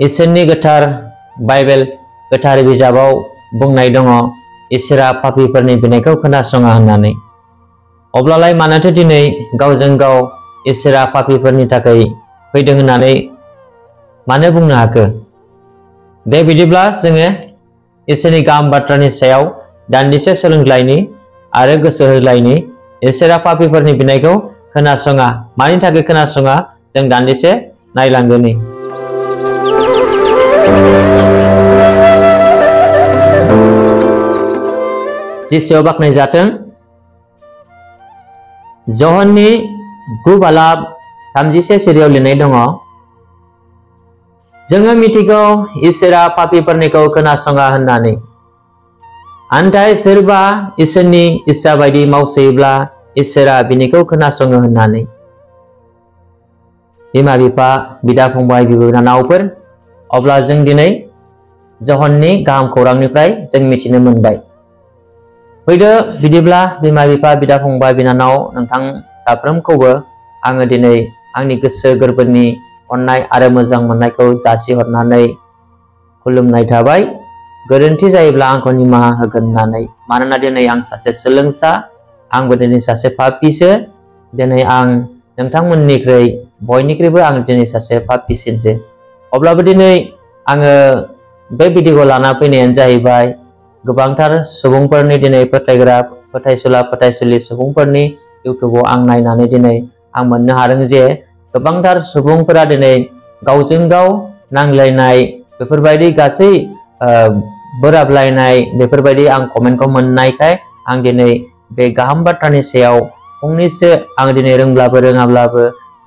इसोरनि गोथार बाइबेल गोथार बिजाबाव बुंनाय दङ इसोरा पापीफोरनि बिनायखौ खोनासङा होननानै। अब्लालाय मानोथो दिनै गावजों गाव इसोरा पापीफोरनि थाखाय फैदों होननानै मानो बुंनो हाखो? दे बिदिब्ला जोङो इसोरनि गाहाम बाथ्रानि सायाव दान्दिसे सोलोंलायनि आरो गोसो होलायनि। इसोरा पापीफोरनि बिनायखौ खोनासङा, मानि थाखाय खोनासङा जों दान्दिसे नायलांदोनि। जिसुआ बाख्नाय जाथों। जहननि 9:31 सिरियाव लिरनाय दङ, जोङो मिथिगौ इसोरा पापीफोरनिखौ खोनासङा होननानै, नाथाय सोरबा इसोरनि इस्सा बायदि मावसोयोब्ला इसोरा बिनिखौ खोनासङो होननानै। बिमा बिफा, बिदा फंबाय, बिब' बिनानावफोर, अब्ला जों दिनै जहननि गाहाम खौरांनिफ्राय जों मिथिनो मोनबाय। फैदो बिदिब्ला बिमा बिफा, बिदा फंबाय, बिनानाव नोंथां साफ्रोमखौबो आङो दिनै आंनि गोसो गोरबोनि अननाय आरो मोजां मोननायखौ जासिहरनानै खुलुमनाय थाबाय। गोरोन्थि जायोब्ला आंखौ निमाहा होगोन होननानै, मानोना दिनै आं सासे सोलोंसा, आंबो दिनै सासे पापीसो। दिनै आं नोंथांमोननिख्रुइ बयनिख्रुइबो आं दिनै सासे पापीसिनसो। अब्लाबो दिनै आङो बे भिडिअखौ लाना फैनायानो जाहैबाय गोबांथार सुबुंफोरनि दिनै फोथायग्रा, फोथायसुला, फोथायसुलि सुबुंफोरनि इउटुबाव आं नायनानै दिनै आं मोननो हादों जे गोबांथार सुबुंफोरा दिनै गावजों गाव नांलायनाय, बेफोरबायदि गासै बोराबलायनाय बेफोरबायदि आं कमेन्टखौ मोननायखाय आं दिनै बे गाहाम बाथ्रानि सायाव फंनैसो आं दिनै रोंब्लाबो रोङाब्लाबो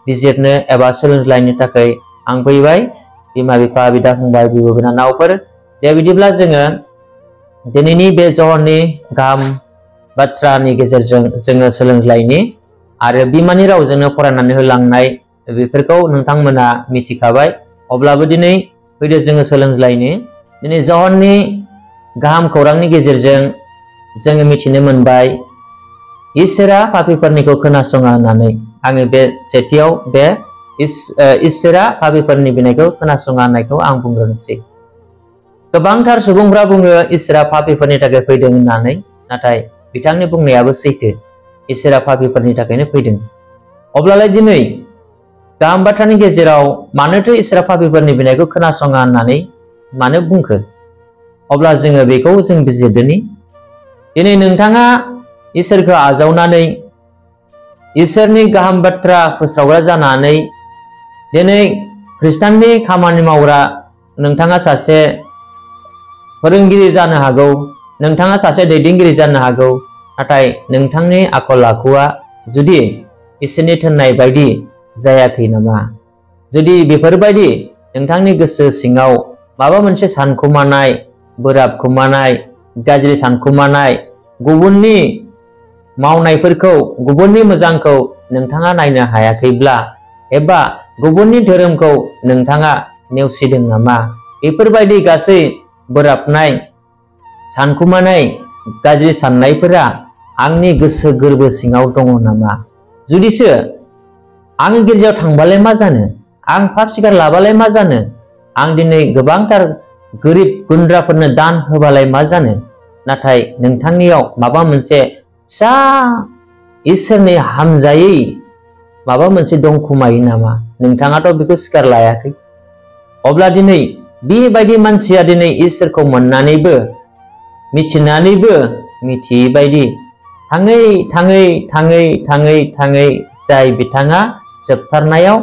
बिजिरनो एबा सोलोंलायनो थाखाय आं फैबाय। बिमा बिफा, बिदा फंबाय, बिब' बिनानावफोर, दे बिदिब्ला जोङो दिनैनि बे जहननि गाहाम बाथ्रानि गेजेरजों जोङो सोलोंलायनि आरो बिमानि रावजोंनो फरायनानै होलांनाय बेफोरखौ नोंथांमोना मिथिखाबाय। अब्लाबो दिनै फैदो जोङो सोलोंलायनि। दिनै जहननि गाहाम खौरांनि गेजेरजों जोङो मिथिनो मोनबाय इसोरा पापीफोरनिखौ खोनासङा होननानै। आङो बे सेथियाव बे इसोरा पापीफोरनि बिनायखौ खोनासङा होननायखौ आं बुंग्रोनोसै। गोबांथार सुबुंफ्रा बुङो इसोरा पापीफोरनि थाखाय फैदों होननानै, नाथाय बिथांनि बुंनायाबो सैथो, इसोरा पापीफोरनि थाखायनो फैदों। अब्लालाय दिनै गाहाम बाथ्रानि गेजेराव मानोथो इसोरा पापीफोरनि बिनायखौ खोनासङा होननानै मानो बुंखो? अब्ला जोङो बेखौ जों बिजिरदोनि। दिनै नोंथाङा इसोरखौ आजावनानै इसोरनि गाहाम बाथ्रा फोसावग्रा जानानै दिनै खृष्टाननि खामानि मावग्रा, नोंथाङा सासे फोरोंगिरि जानो हागौ, नोंथाङा सासे दैदेनगिरि जानो हागौ, नाथाय नोंथांनि आखल आखुआ जुदि इसोरनि थिननाय बायदि जायाखै नामा? जुदि बेफोरबायदि नोंथांनि गोसो सिङाव माबा मोनसे सानखुमानाय, बोराबखुमानाय, गाज्रि सानखुमानाय, गुबुननि मावनायफोरखौ, गुबुननि मोजांखौ नोंथाङा नायनो हायाखैब्ला एबा गुबुननि धोरोमखौ नोंथाङा नेवसिदों नामा? बेफोरबायदि गासै बोराबनाय, सानखुमानाय, गाज्रि साननायफोरा आंनि गोसो गोरबो सिङाव दङ नामा? जुदिसो आं गिर्जायाव थांबालाय मा जानो? आं पाप सिगार लाबालाय मा जानो? आं दिनै गोबांथार गोरिब गुन्द्राफोरनो दान होबालाय मा जानो? नाथाय नोंथांनियाव माबा मोनसे फिसा इसोरनि हामजायै माबा मोनसे दंखुमायो नामा? नोंथाङाथ' बेखौ सिगार लायाखै। अब्ला दिनै बेबायदि मानसिया दिनै इसोरखौ मोननानैबो मिथिनानैबो मिथियै बायदि थाङै थाङै थाङै थाङै थाङै जाय बिथाङा जोबथारनायाव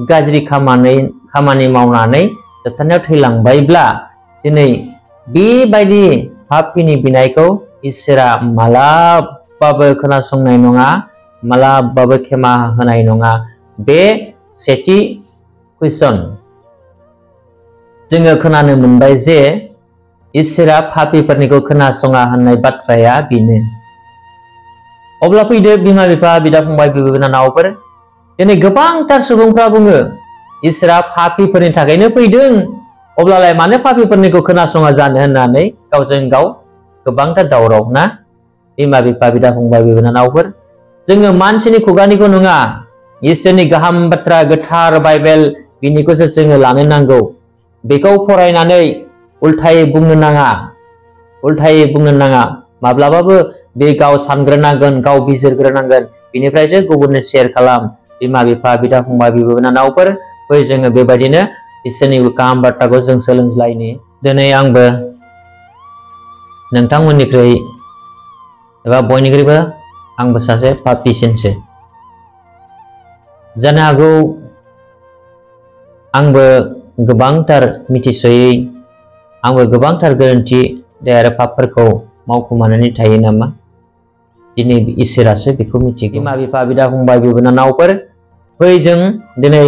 गाज्रि खामानि मावनानै जोबथारनायाव थैलांबायब्ला दिनै बेबायदि पापीनि बिनायखौ इसोरा मालाबाबो खोनासंनाय नङा, मालाबाबो क्षमा होनाय नङा। बे सेथि कुइसन। जोङो खोनानो मोनबाय जे इसोरा पापीफोरनिखौ खोनासङा होननाय बाथ्राया बेनो। अब्ला फैदो बिमा बिफा, बिदा फंबाय, बिब' बिनानावफोर, दिनै गोबांथार सुबुंफ्रा बुङो इसोरा पापीफोरनि थाखायनो फैदों, अब्लालाय मानो पापीफोरनिखौ खोनासङा जानो होननानै गावजों गाव गोबांथार दावराव ना? बिमा बिफा, बिदा फंबाय, बिब' बिनानावफोर, जोङो मानसिनि खुगानिखौ नङा, इसोरनि गाहाम बाथ्रा गोथार बाइबेल बिनिखौसो जोङो लानो नांगौ। बेखौ फरायनानै उल्थायै बुंनो नाङा माब्लाबाबो बे गाव सानग्रोनांगोन गाव बिजिरग्रोनांगोन बिनिफ्रायसो गुबुननो शेयार खालाम बिमा बिफा बिदा फंबाय बिब' बिनानावफोर फै जोङो बेबायदिनो इसोरनि गाहाम बाथ्राखौ जों सोलोंज्लायनि दिनै आंबो नोंथांमोननिख्रुइ एबा बयनिख्रुइबो आंबो सासे पापिसिनसो जानो हागौ आंबो गोबांथार मिथिसयै आंबो गोबांथार गोरोन्थि आरो पापफोरखौ मावखुमानानै थायो नामा दिनै इसोरासो बेखौ मिथिगौ बिमा बिफा बिदा फंबाय बिब' बिनानावफोर फै जों दिनै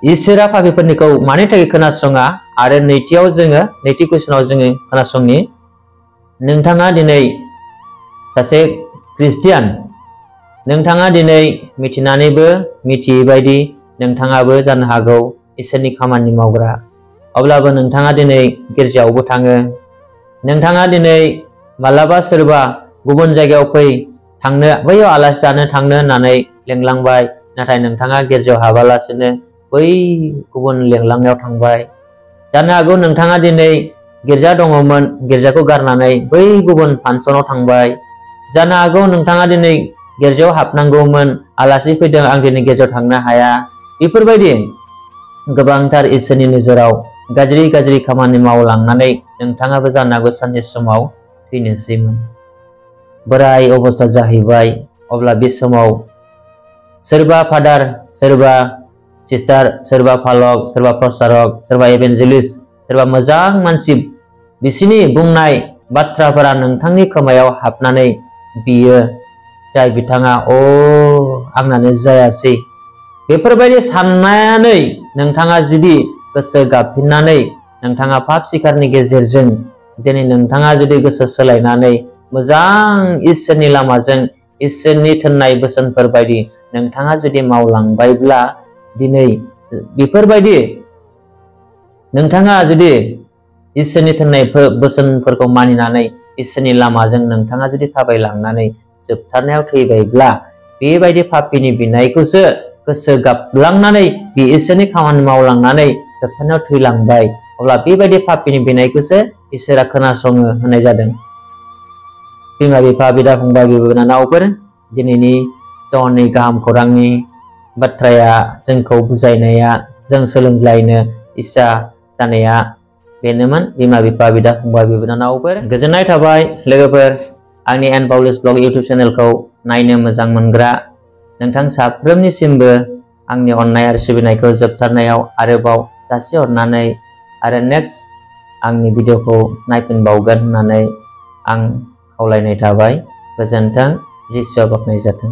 इसोरा पापिफोरनिखौ मानि थाखाय खोनासङा आरो नैथि कुइसनाव जोङो खोनासंनि नोंथाङा दिनै सासे ख्रिस्टियान नोंथाङा दिनै मिथिनानैबो मिथियै बायदि नोंथाङाबो जानो हागौ इसोरनि खामानि मावग्रा अब्लाबो नोंथाङा दिनै गिर्जायावबो थाङो नोंथाङा दिनै मालाबा सोरबा गुबुन जायगायाव फै थांनो बैयाव आलासि जानो थांनो होननानै लेंलांबाय नाथाय नोंथाङा गिर्जायाव हाबालासिनो बै गुबुन लेंलांनायाव थांबाय जानो हागौ नोंथाङा दिनै गिर्जा दङमोन गिर्जाखौ गारनानै बै गुबुन फांसनाव थांबाय जानो हागौ नोंथाङा दिनै गिर्जायाव हाबनांगौमोन आलासि फैदों आं दिनै गिर्जायाव थांनो हाया बेफोरबायदि गोबांथार इसोरनि नोजोराव गाज्रि खामानि मावलांनानै नोंथाङाबो जानो हागौ सानसे समाव थैनोसैमोन बोराय अबस्था जाहैबाय अब्ला बे समाव सोरबा फादार सोरबा सिस्टार सोरबा फालक सोरबा प्रसारक सोरबा इभान्जेलिस्ट सोरबा मोजां मानसि बिसिनि बुंनाय बाथ्राफोरा नोंथांनि खोमायाव हाबनानै बियो जाय बिथाङा आंनानो जायासै बेफोरबायदि साननानै नोंथाङा जुदि गोसो गाबफिननानै नोंथाङा पाप सिखारनि गेजेरजों दिनै नोंथाङा जुदि गोसो सोलायनानै मोजां इसोरनि लामाजों इसोरनि थोननाय बोसोनफोर बायदि नोंथाङा जुदि मावलांबायब्ला दिनै बेफोरबायदि नोंथाङा जुदि इसोरनि थोननाय बोसोनफोरखौ मानिनानै इसोरनि लामाजों नोंथाङा जुदि थाबायलांनानै जोबथारनायाव थैबायब्ला बेबायदि पापिनि बिनायखौसो गोसो गाबलांनानै बे इसोरनि खामानि मावलांनानै जोबथारनायाव थैलांबाय अब्ला बेबायदि पापिनि बिनायखौसो इसोरा खोनासङो होननाय जादों बिमा बिफा बिदा फंबाय बिब' बिनानावफोर दिनैनि जौनि गाहाम खौरांनि बाथ्राया जोंखौ बुजायनाया जों सोलोंलायनो इच्छा जानाया बेनोमोन बिमा बिफा बिदा फंबाय बिब' बिनानावफोर गोजोननाय थाबाय लोगोफोर आंनि एन पाउलुस ब्लग इउटिउब चेनेलखौ नायनो मोजां मोनग्रा नोंथां साफ्रोमनिसिमबो आंनि अननाय आरो सिबिनायखौ जोबथारनायाव आरोबाव जासिहरनानै आरो नेक्स्ट आंनि भिडिअखौ नायफिनबावगोन होननानै आं खावलायनाय थाबाय गोजोन्थों जिसुआ बाख्नाय जाथों।